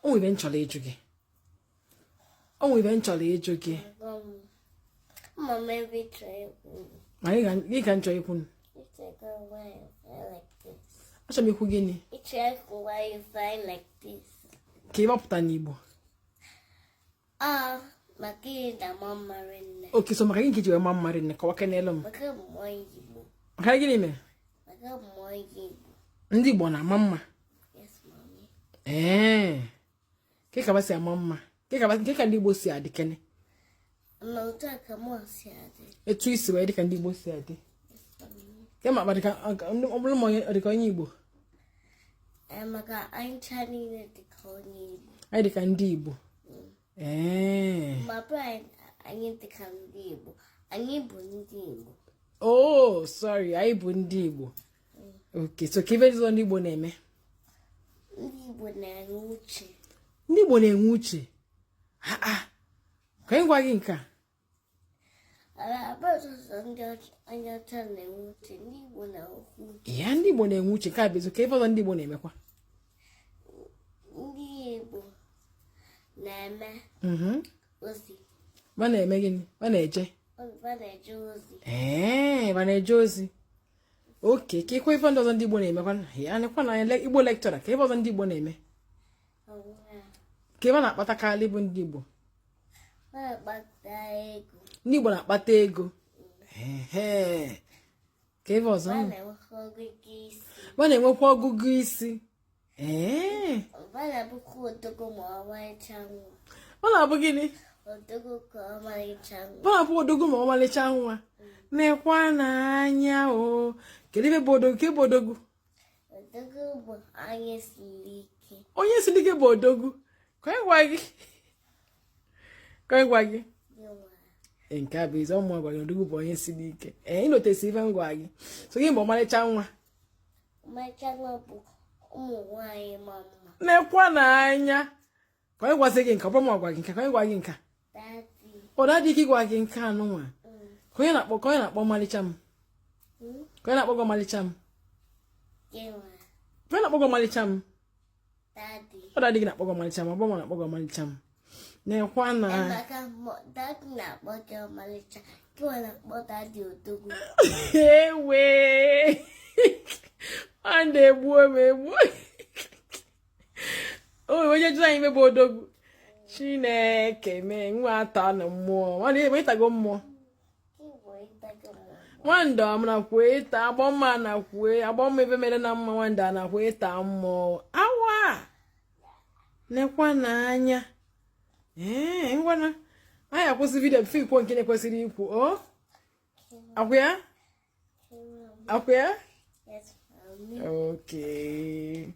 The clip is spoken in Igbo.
O nwere ife m chọrọ ịjụ gị. O nwere ife m chọrọ ịjụ gị. Mama, ebe ị chọrọ ikwu. Ma gị ka m chọrọ ikwu. Ị chọrọ why you fly like this. Achọrọ m ikwu gịnị? Ị chọrọ ikwu why you fly like this. Ka ị gbapụta n'Igbo. Ah, maka ị na-ama mma rinne. Okay, so maka gịnị ka i ji wee maa mma rinne? Kọwa kenelu m. Maka mmụọ Igbo. Maka gịnị mere? Maka mmụọ Igbo. Ndị Igbo na-ama mma. Yes, mommy. Ee. Ke ka ba si ama mma? Ke ka ndị Igbo si adị kene? Ma otu a ka mụ si adị. Etu i si wee dị ka ndị Igbo si adị. Yes, mommy. Ke ma akpa dị ka ọ bụrụ ma onye ọ dị ka onye Igbo. Ee, maka anyị ncha niile dị ka onye Igbo. Anyị dị ka ndị Igbo. Ee. Ma bụ anyị dị ka ndị Igbo. Anyị bụ ndị Igbo. Oh, sorry, anyị bụ ndị Igbo. Okay, so ka ife ọzọ ndị Igbo na-eme? Ndị Igbo na-enwe uche. Ndị Igbo na-enwe uche. Ha ha. Ka anyị gwa gị nke a. Ndị ọcha na-enwe uche, ndị Igbo na-enwe uche. Ya, ndị Igbo na-enwe uche, nke a bụ eziokwu. Ka ife ọzọ ndị Igbo na-emekwa? Ndị Igbo na-eme ozi. Ba na-eme gịnị? Ba na-eje. Ba na-eje ozi. Ee, ba na-eje ozi. Okay, ka ịkwa ife ndị ọzọ ndị Igbo na-emekwa. Ya nekwa na Igbo lecturer, ka ife ọzọ ndị Igbo na-eme. Ka ebe na-akpatakarị bụ ndị Igbo. Ndị Igbo na-akpata ego. Ka ife ọzọ. Ba na-enwekwa ọgụgụ isi. Ee. Ọ na-abụ gịnị? Ọ na-abụ odogwu ma ọmalịcha nwa. Nekwa n'anya o. Kedu ife bụ odogwu? Ke bụ odogwu? Odogwu bụ onye siri ike. Onye siri ike bụ odogwu. Ka anyị gwa gị. Ka anyị gwa gị. Nke a bụ ize ụmụ gwa gị odogwu bụ onye siri ike. Ee, ị notesi ife m gwa gị. So gịnị bụ ọmalịcha nwa? Ọmalịcha nwa bụ ụmụ nwaanyị ma mma. Nekwa n'anya. Ka anyị gwazi gị nke ọ bụrụ ma gwa gị nke ka anyị gwa gị nke. Ọ daddy gị gwa gị nke anụnwa. Ka onye na-akpọ ka onye na-akpọ ọmalịcha m. Ka onye na-akpọ gị ọmalịcha m. Ka onye na-akpọ gị ọmalịcha m. Ọ daddy gị na-akpọ gị ọmalịcha m, ọ bụ mụ na-akpọ gị ọmalịcha m. Nekwa na. Daddy na-akpọ gị ọmalịcha, gịwa na-akpọ daddy odogwu. Ewe. Nwanda egbuo m egbuo. O onye jụrụ anyị ife bụ odogwu. Chineke mee nwa ata na mmụọ. Nwanne ebe ịtago mmụọ. Nwanda m na kwue ịta agbọmma na kwue agbọmma ebe mere na mma nwanda na kwue ịta mmụọ. Awa! Nekwa n'anya. Ee, ngwana. Anyị akwụsị video before ikwu nke na-ekwesịrị ikwu. O? Akwụ ya? Akwụ ya? Yes, mommy. Okay.